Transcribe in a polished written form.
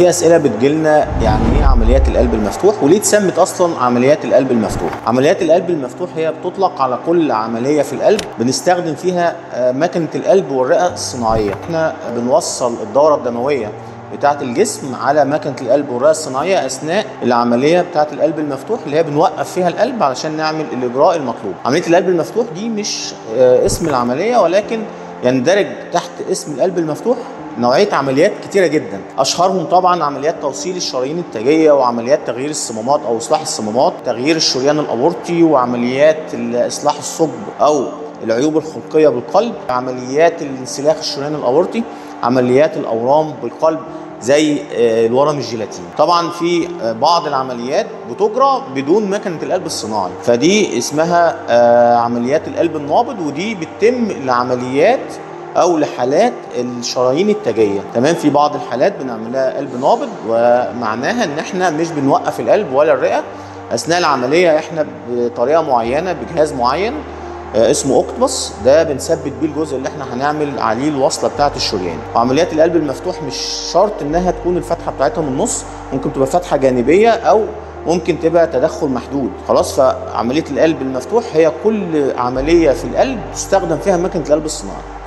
في اسئلة بتجيلنا، يعني ايه عمليات القلب المفتوح وليه اتسمت اصلا عمليات القلب المفتوح؟ عمليات القلب المفتوح هي بتطلق على كل عملية في القلب بنستخدم فيها مكنه القلب والرئه الصناعية. احنا بنوصل الدورة الدموية بتاعه الجسم على مكنه القلب والرئه الصناعية اثناء العملية بتاعه القلب المفتوح اللي هي بنوقف فيها القلب علشان نعمل الاجراء المطلوب. عملية القلب المفتوح دي مش اسم العملية، ولكن يندرج تحت اسم القلب المفتوح نوعية عمليات كتيرة جدا، أشهرهم طبعا عمليات توصيل الشرايين التاجية وعمليات تغيير الصمامات أو إصلاح الصمامات، تغيير الشريان الأورطي، وعمليات إصلاح الثقب أو العيوب الخلقية بالقلب، عمليات الانسلاخ الشريان الأورطي، عمليات الأورام بالقلب زي الورم الجيلاتيني. طبعا في بعض العمليات بتجرى بدون مكنة القلب الصناعي، فدي اسمها عمليات القلب النابض، ودي بتتم لعمليات او لحالات الشرايين التاجيه. تمام، في بعض الحالات بنعملها قلب نابض، ومعناها ان احنا مش بنوقف القلب ولا الرئة اثناء العملية، احنا بطريقة معينة بجهاز معين اسمه Octopus، ده بنثبت بيه الجزء اللي احنا هنعمل عليه الوصلة بتاعه الشريان. وعمليات القلب المفتوح مش شرط انها تكون الفتحة بتاعتها من النص، ممكن تبقى فتحه جانبيه او ممكن تبقى تدخل محدود. خلاص، فعملية القلب المفتوح هي كل عملية في القلب تستخدم فيها مكنه القلب الصناعي.